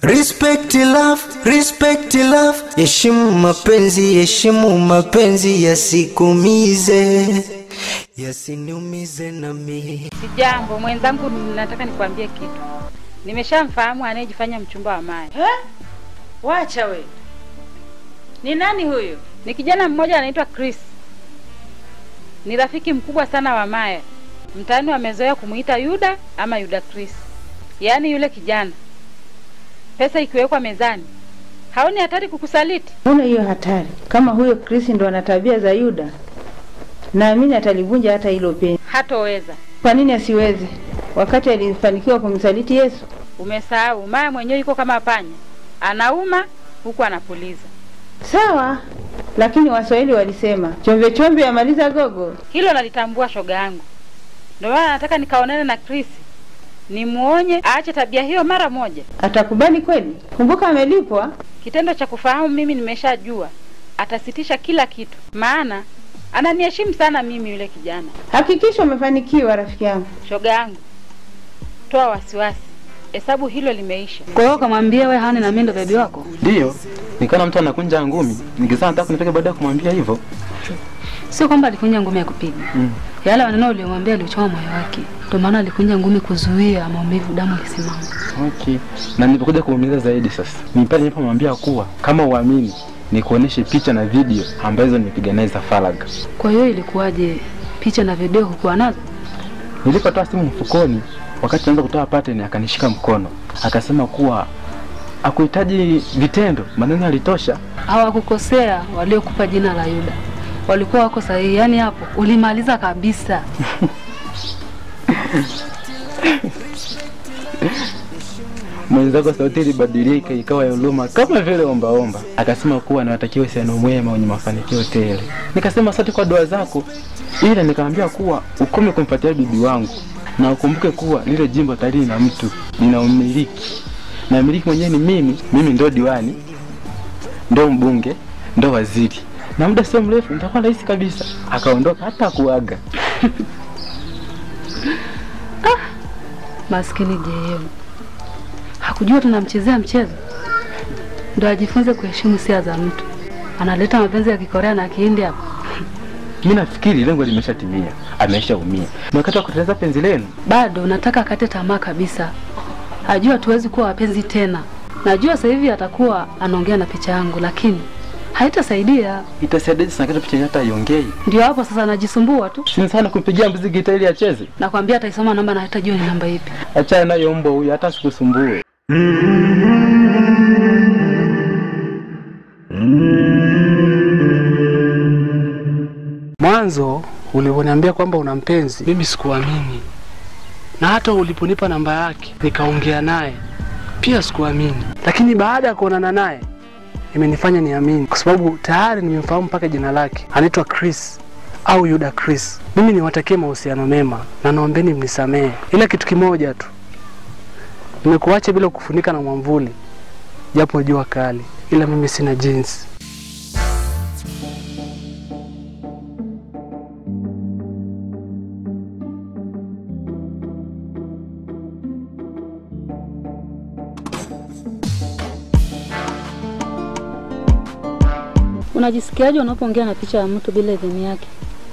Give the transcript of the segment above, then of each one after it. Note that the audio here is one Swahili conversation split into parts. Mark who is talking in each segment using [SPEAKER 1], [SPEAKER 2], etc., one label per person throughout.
[SPEAKER 1] Respect love, respect love. Heshimu mapenzi yasikumize, yasiniumize nami.
[SPEAKER 2] Sijambo mwenzangu, nataka nikwambie kitu. Nimeshamfahamu anayejifanya mchumba wa Maya.
[SPEAKER 3] Eh? Wacha we. Ni nani huyu?
[SPEAKER 2] Ni kijana mmoja anaitwa Chris. Ni rafiki mkubwa sana wa Maya. Mtaani wamezoea kumuita Yuda ama Yuda Chris. Yaani yule kijana, pesa ikiwekwa mezani, haoni hatari kukusaliti?
[SPEAKER 3] Mbona hiyo hatari? Kama huyo Chris ndo ana tabia za Yuda, naamini atalivunja hata hilo penzi.
[SPEAKER 2] Hatoweza.
[SPEAKER 3] Kwa nini asiweze? Wakati alifanikiwa kumsaliti Yesu.
[SPEAKER 2] Umesahau, Maya mwenyewe yuko kama panya. Anauma huku anapuliza.
[SPEAKER 3] Sawa, lakini Waswahili walisema chombe chombe yamaliza gogo.
[SPEAKER 2] Hilo nalitambua shoga yangu. Ndio maana nataka nikaonane na Chris, nimuonye aache tabia hiyo mara moja.
[SPEAKER 3] Atakubali kweli? Kumbuka amelipwa.
[SPEAKER 2] Kitendo cha kufahamu mimi nimeshajua, atasitisha kila kitu. Maana ananiheshimu sana mimi yule kijana.
[SPEAKER 3] Hakikisha umefanikiwa rafiki yangu.
[SPEAKER 2] Shoga yangu, toa wasiwasi. Hesabu hilo limeisha.
[SPEAKER 4] Kwa hiyo kamwambia wewe Hani na mimi ndo bibi wako?
[SPEAKER 5] Ndio. Nikaona mtu anakunja ngumi, nikisema nataka kunipeke baada ya kumwambia hivyo.
[SPEAKER 4] Sio kwamba alikunja ngumi ya kupiga. Yale maneno uliyomwambia alichoma moyo wake. Ndio maana alikunja ngumi kuzuia maumivu, damu isimame.
[SPEAKER 5] Okay. Na nilipokuja kumuuliza zaidi sasa, ni pale nilipomwambia kuwa kama uamini nikuoneshe picha na video ambazo nimepiga naye za faragha.
[SPEAKER 4] Kwa hiyo ilikuwaje picha na video hukuwa nazo?
[SPEAKER 5] Nilipotoa simu mfukoni, wakati naanza kutoa pattern akanishika mkono. Akasema kuwa hakuhitaji vitendo, maneno yalitosha.
[SPEAKER 4] Hawakukosea waliokupa jina la Yuda. Walikuwa wako sahihi, yani hapo ulimaliza kabisa.
[SPEAKER 5] Mwenzako sauti ilibadilika ikawa ya huruma kama vile omba omba. Akasema kuwa anawatakia uhusiano mwema wenye mafanikio tele. Nikasema asante kwa dua zako. Ila nikamwambia kuwa ukome kumfuatia bibi wangu na ukumbuke kuwa lile jimbo tayari lina mtu, lina umiliki. Na mmiliki mwenyewe ni mimi, mimi ndo diwani, ndo mbunge, ndo waziri. Na muda sio mrefu nitakuwa rais kabisa. Akaondoka hata kuaga.
[SPEAKER 4] Ah, maskini JM. Hakujua tunamchezea mchezo. Ndio ajifunze kuheshimu hisia za mtu. Analeta mapenzi ya Kikorea na Kihindi hapa.
[SPEAKER 5] Mimi nafikiri lengo limeshatimia. Ameshaumia. Ni wakati wa kuteleza penzi lenu.
[SPEAKER 4] Bado nataka akate tamaa kabisa. Ajua tuwezi kuwa wapenzi tena. Najua sasa hivi atakuwa anaongea na picha yangu, lakini haitasaidia.
[SPEAKER 5] Itasaidia sana kitu picha hata iongei.
[SPEAKER 4] Ndio hapo sasa anajisumbua tu.
[SPEAKER 5] Si sana kumpigia mbuzi gita ili acheze.
[SPEAKER 4] Nakwambia ataisoma namba na hatajua ni namba ipi.
[SPEAKER 5] Achana nayo mbwa huyu hata sikusumbue.
[SPEAKER 6] Mwanzo uliponiambia kwamba una mpenzi, mimi sikuamini. Na hata uliponipa namba yake nikaongea naye pia sikuamini. Lakini baada ya kuonana naye imenifanya niamini, kwa sababu tayari nimemfahamu mpaka jina lake. Anaitwa Chris au Yuda Chris. Mimi niwatakie mahusiano mema na naombeni mnisamehe. Ila kitu kimoja tu, nimekuacha bila kufunika na mwamvuli, japo jua kali, ila mimi sina jinsi.
[SPEAKER 4] Unajisikiaje unapoongea na picha ya mtu bila idhini yake?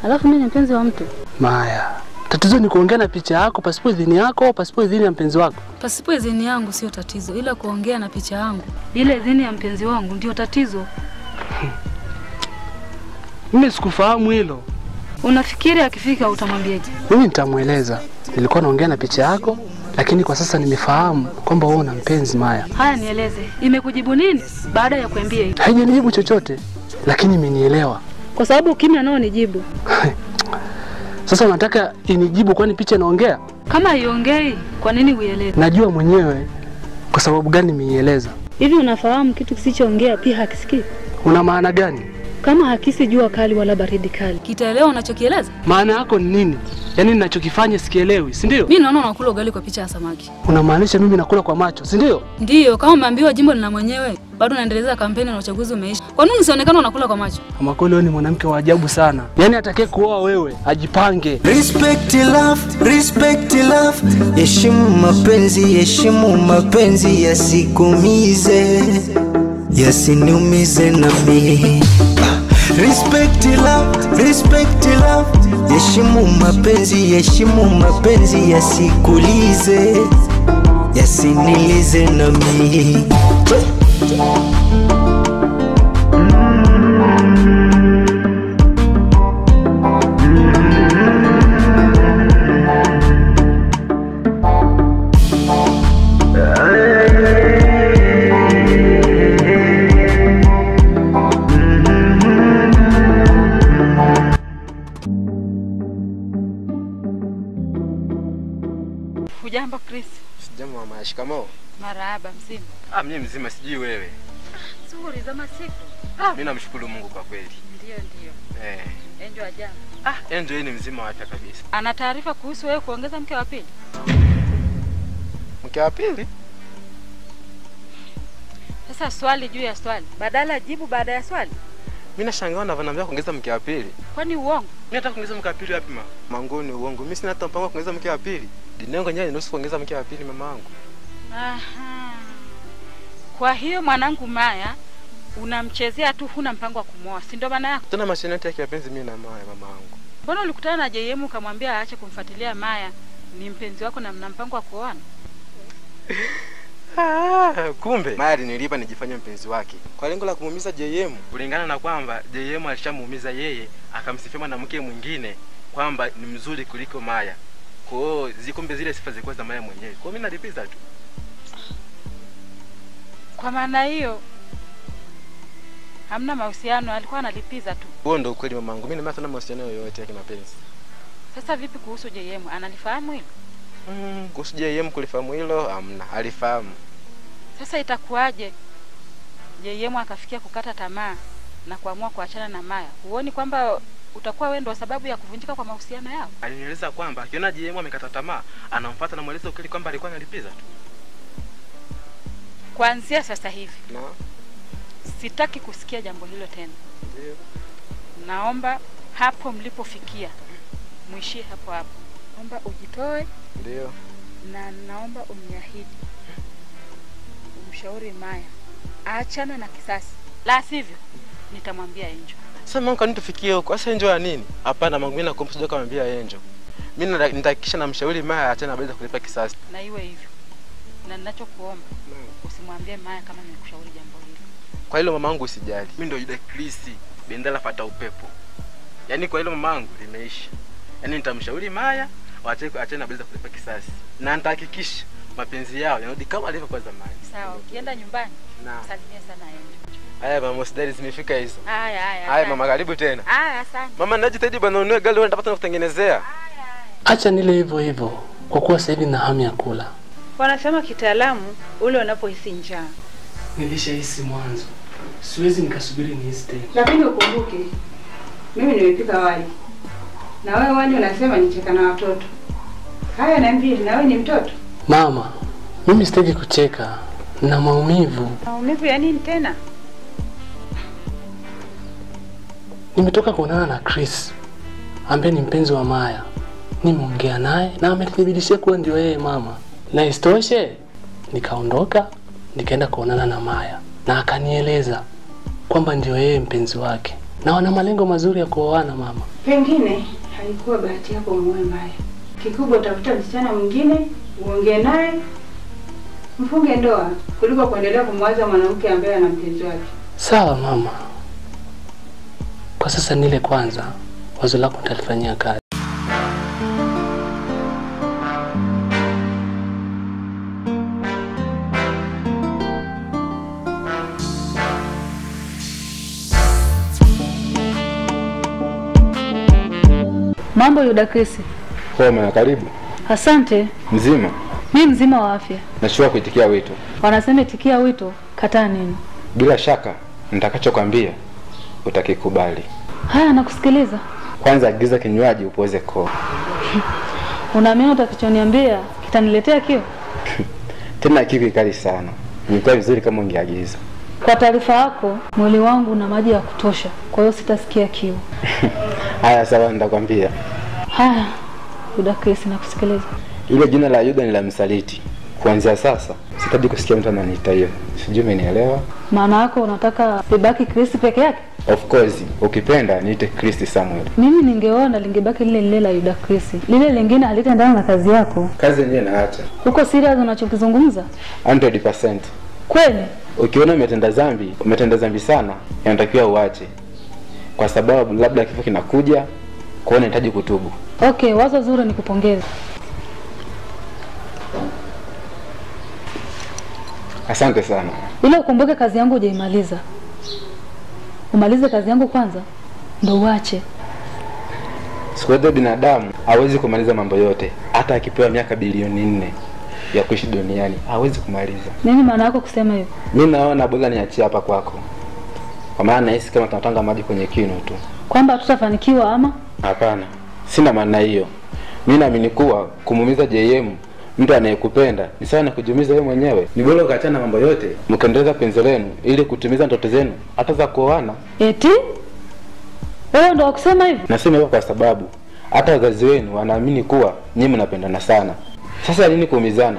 [SPEAKER 4] Alafu mimi ni mpenzi wa mtu.
[SPEAKER 6] Maya, tatizo ni kuongea na picha yako pasipo idhini yako, pasipo idhini ya mpenzi wako.
[SPEAKER 4] Pasipo idhini yangu sio tatizo, ila kuongea na picha yangu bila idhini ya mpenzi wangu ndio tatizo.
[SPEAKER 6] Mimi sikufahamu hilo.
[SPEAKER 4] Unafikiri akifika utamwambiaje?
[SPEAKER 6] Mimi nitamueleza. Nilikuwa naongea na picha yako, lakini kwa sasa nimefahamu kwamba wewe una mpenzi Maya.
[SPEAKER 4] Haya, nieleze. Imekujibu nini baada ya kuambia hivi?
[SPEAKER 6] Haijanijibu chochote, lakini imenielewa.
[SPEAKER 4] Kwa sababu kimya nao nijibu.
[SPEAKER 6] Sasa unataka inijibu kwani picha inaongea?
[SPEAKER 4] Kama haiongei, kwa nini uieleze?
[SPEAKER 6] Najua mwenyewe kwa sababu gani nimeieleza.
[SPEAKER 4] Hivi unafahamu kitu kisichoongea pia hakisikii?
[SPEAKER 6] Una maana gani?
[SPEAKER 4] Kama hakisi jua kali wala baridi kali, kitaelewa unachokieleza?
[SPEAKER 6] Maana yako ni nini? Yaani ninachokifanya sikielewi, si ndio?
[SPEAKER 4] Mimi naona unakula ugali kwa picha ya samaki.
[SPEAKER 6] Unamaanisha mimi nakula kwa macho, si ndio?
[SPEAKER 4] Ndio, kama umeambiwa jimbo lina mwenyewe, bado unaendeleza kampeni na uchaguzi umeisha. Kwa nini usionekane unakula kwa macho?
[SPEAKER 6] Ama kweli wewe ni mwanamke wa ajabu sana. Yaani atakaye kuoa wewe ajipange.
[SPEAKER 1] Respect love, respect love. Heshimu mapenzi, heshimu mapenzi, yasikumize, yasiniumize na mimi. Respect love, respect love. Heshimu mapenzi, heshimu mapenzi, yasikulize, yasinilize na mimi.
[SPEAKER 2] Hujambo Chris?
[SPEAKER 5] Sijambo mama, shikamoo.
[SPEAKER 2] Marahaba, mzima?
[SPEAKER 5] Mimi mzima, sijui wewe.
[SPEAKER 2] Nzuri za masiku.
[SPEAKER 5] Mimi namshukuru Mungu kwa kweli.
[SPEAKER 2] Ndio ndio. Enjo ajambo.
[SPEAKER 5] Enjo ni mzima wa afya kabisa.
[SPEAKER 2] Ana taarifa kuhusu wewe kuongeza mke wa pili?
[SPEAKER 5] Mke wa pili?
[SPEAKER 2] Sasa swali juu ya swali, badala jibu baada ya swali.
[SPEAKER 5] Mimi nashangaa wananiambia kuongeza mke wa pili.
[SPEAKER 2] Kwani uongo?
[SPEAKER 5] Mimi nataka kuongeza mke wa pili wapi mama? Mangoni uongo. Mimi sina hata mpango wa kuongeza mke wa pili. Dini yangu yenyewe inaruhusu kuongeza mke wa pili mama yangu.
[SPEAKER 2] Aha. Kwa hiyo mwanangu Maya unamchezea tu, huna mpango wa kumwoa, si ndio maana yako?
[SPEAKER 5] Tuna mashindano yake ya penzi mimi na Maya mama yangu.
[SPEAKER 2] Mbona ulikutana na JM ukamwambia aache kumfuatilia Maya, ni mpenzi wako na mna mpango wa kuoana?
[SPEAKER 5] Kumbe Maya alinilipa nijifanye mpenzi wake kwa lengo la kumuumiza JM, kulingana na kwamba JM alishamuumiza yeye, akamsifia mwanamke mwingine kwamba ni mzuri kuliko Maya. Kwa hiyo zikumbe zile sifa zilikuwa za Maya mwenyewe. Kwa hiyo mimi nalipiza tu.
[SPEAKER 2] Kwa maana hiyo hamna mahusiano, alikuwa analipiza tu.
[SPEAKER 5] Huo ndio ukweli mamangu. Mimi na Maya tuna mahusiano yoyote ya kimapenzi.
[SPEAKER 2] Sasa vipi kuhusu JM? Analifahamu hilo?
[SPEAKER 5] Kuhusu JM kulifahamu hilo hamna, alifahamu.
[SPEAKER 2] Sasa itakuwaje JM akafikia kukata tamaa na kuamua kuachana na Maya? Huoni kwamba utakuwa wewe ndio sababu ya kuvunjika kwa mahusiano yao?
[SPEAKER 5] Alinieleza kwamba akiona JM amekata tamaa, anamfuata na mueleza ukweli kwamba alikuwa analipiza tu.
[SPEAKER 2] Kuanzia sasa hivi
[SPEAKER 5] na
[SPEAKER 2] sitaki kusikia jambo hilo tena.
[SPEAKER 5] Ndio.
[SPEAKER 2] Naomba hapo mlipofikia muishie hapo hapo. Naomba ujitoe.
[SPEAKER 5] Ndio.
[SPEAKER 2] Na naomba uniahidi umshauri Maya aachane na kisasi, la sivyo nitamwambia Enjo.
[SPEAKER 5] Sasa mama, kwani tufikie huko? Sasa Enjo ya nini? Hapana mama, mimi nakumbuka kumwambia Enjo. Mimi nitahakikisha namshauri Maya aachane na baweza kulipa kisasi.
[SPEAKER 2] Na iwe hivyo. Na ninachokuomba usimwambie Maya kama nimekushauri jambo hilo.
[SPEAKER 5] Kwa hilo mamangu usijali. Mimi ndio Yuda Chris, bendera fata upepo. Yaani kwa hilo mamangu limeisha. Yaani nitamshauri Maya waache na baweza kulipa kisasi. Na nitahakikisha mapenzi yao yanarudi kama alivyokuwa zamani.
[SPEAKER 2] Sawa, ukienda nyumbani salimia sana Enjo.
[SPEAKER 5] Haya mama, usijali zimefika hizo.
[SPEAKER 2] Haya haya.
[SPEAKER 5] Haya mama, karibu tena.
[SPEAKER 2] Haya asante.
[SPEAKER 5] Mama, najitahidi bwana ununue gari wewe nitapata na kutengenezea.
[SPEAKER 6] Acha nile hivyo hivyo kwa kuwa sasa hivi na hamu ya kula.
[SPEAKER 3] Wanasema kitaalamu ule unapohisi njaa.
[SPEAKER 6] Nilishahisi mwanzo. Siwezi nikasubiri nihisi tena.
[SPEAKER 3] Lakini ukumbuke mimi nimepika wali. Na wewe wali unasema nicheka na watoto. Haya niambie, na wewe ni mtoto?
[SPEAKER 6] Mama, mimi sitaki kucheka na maumivu.
[SPEAKER 3] Maumivu ya nini tena?
[SPEAKER 6] Nimetoka kuonana na Chris ambaye ni mpenzi wa Maya. Nimeongea naye na amenithibitishia kuwa ndio yeye mama. Na isitoshe nikaondoka nikaenda kuonana na Maya na akanieleza kwamba ndio yeye mpenzi wake na wana malengo mazuri ya kuoana mama.
[SPEAKER 3] Pengine haikuwa bahati yako muoe Maya. Kikubwa utafuta msichana mwingine uongee naye mfunge ndoa kuliko kuendelea kumwaza mwanamke ambaye ana mpenzi wake.
[SPEAKER 6] Sawa mama. Kwa sasa nile kwanza, wazo lako nitalifanyia kazi.
[SPEAKER 4] Mambo Yuda Chris.
[SPEAKER 5] Poa, karibu.
[SPEAKER 4] Asante.
[SPEAKER 5] Mzima?
[SPEAKER 4] Mimi mzima wa afya.
[SPEAKER 5] Nashukuru kuitikia wito.
[SPEAKER 4] Wanasema itikia wito, kataa nini?
[SPEAKER 5] Bila shaka nitakachokwambia utakikubali.
[SPEAKER 4] Haya, nakusikiliza.
[SPEAKER 5] Kwanza agiza kinywaji upoze koo.
[SPEAKER 4] Unaamini utakachoniambia kitaniletea kiu?
[SPEAKER 5] Tena kiu kali sana. Ingekuwa vizuri kama ungeagiza.
[SPEAKER 4] Kwa taarifa yako, mwili wangu una maji ya kutosha, kwa hiyo sitasikia kiu.
[SPEAKER 5] Haya sawa, nitakwambia.
[SPEAKER 4] Haya, Yuda Chris, nakusikiliza.
[SPEAKER 5] Ile jina la Yuda ni la msaliti. Kuanzia sasa sitaki kusikia mtu ananiita hivyo. Sijui umenielewa?
[SPEAKER 4] Maana yako unataka libaki Chris peke yake?
[SPEAKER 5] Of course, ukipenda niite Chris Samuel.
[SPEAKER 4] Mimi ningeona lingebaki lile lile la Yuda Chris. Lile lingine halitaendana na kazi yako.
[SPEAKER 5] Kazi yenyewe naacha.
[SPEAKER 4] Uko serious unachokizungumza?
[SPEAKER 5] 100%.
[SPEAKER 4] Kweli?
[SPEAKER 5] Ukiona umetenda dhambi sana, inatakiwa uache. Kwa sababu labda kifo kinakuja, kwa hiyo unahitaji kutubu.
[SPEAKER 4] Okay, wazo zuri, nikupongeze.
[SPEAKER 5] Asante sana.
[SPEAKER 4] Ila ukumbuke kazi yangu hujaimaliza. Umalize kazi yangu kwanza ndio uache.
[SPEAKER 5] Siku zote binadamu hawezi kumaliza mambo yote, hata akipewa miaka bilioni 4 ya kuishi duniani hawezi kumaliza.
[SPEAKER 4] Nini maana yako kusema hivyo?
[SPEAKER 5] Mimi naona bora niachie hapa kwako. Kwa maana nahisi kama tunatanga maji kwenye kinu tu.
[SPEAKER 4] Kwamba hatutafanikiwa ama?
[SPEAKER 5] Hapana, sina maana hiyo. Mimi naamini kuwa kumuumiza JM mtu anayekupenda ni sawa na kujiumiza wewe mwenyewe. Ni bora ukaachana mambo yote, mkaendeleza penzi lenu ili kutimiza ndoto zenu hata za kuoana.
[SPEAKER 4] Eti? Wewe ndio wakusema hivyo?
[SPEAKER 5] Nasema hivyo kwa sababu hata wazazi wenu wanaamini kuwa nyinyi mnapendana sana. Sasa nini kuumizana?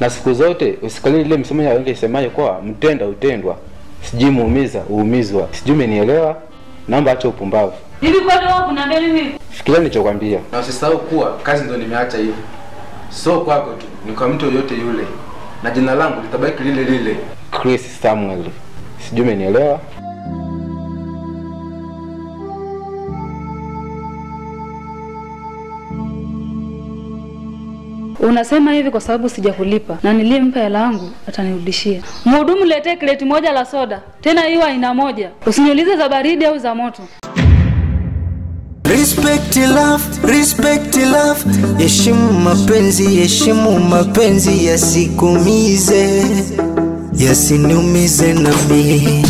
[SPEAKER 5] Na siku zote usikalili ile msemo ya wengi isemayo kwa mtenda utendwa, sijui muumiza uumizwa. Sijui umenielewa? Naomba acha upumbavu.
[SPEAKER 4] Hivi kwani wewe kuniambia mimi?
[SPEAKER 5] Fikiria nilichokuambia. Na usisahau kuwa kazi ndio nimeacha hivi. So kwako tu, ni kwa mtu yoyote yule. Na jina langu litabaki lile lile, Chris Samuel. Sijui umenielewa?
[SPEAKER 4] Unasema hivi kwa sababu sijakulipa na nilimpa hela yangu atanirudishia. Mhudumu, letee kreti moja la soda, tena hiyo aina moja. Usiniulize za baridi au za moto.
[SPEAKER 1] Respect love, respect love. Heshimu mapenzi, heshimu mapenzi, yasikumize, yasiniumize na mimi.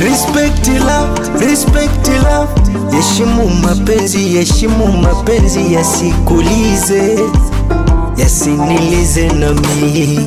[SPEAKER 1] Respect love, respect love. Heshimu mapenzi, heshimu mapenzi, yasikulize, yasinilize na mimi.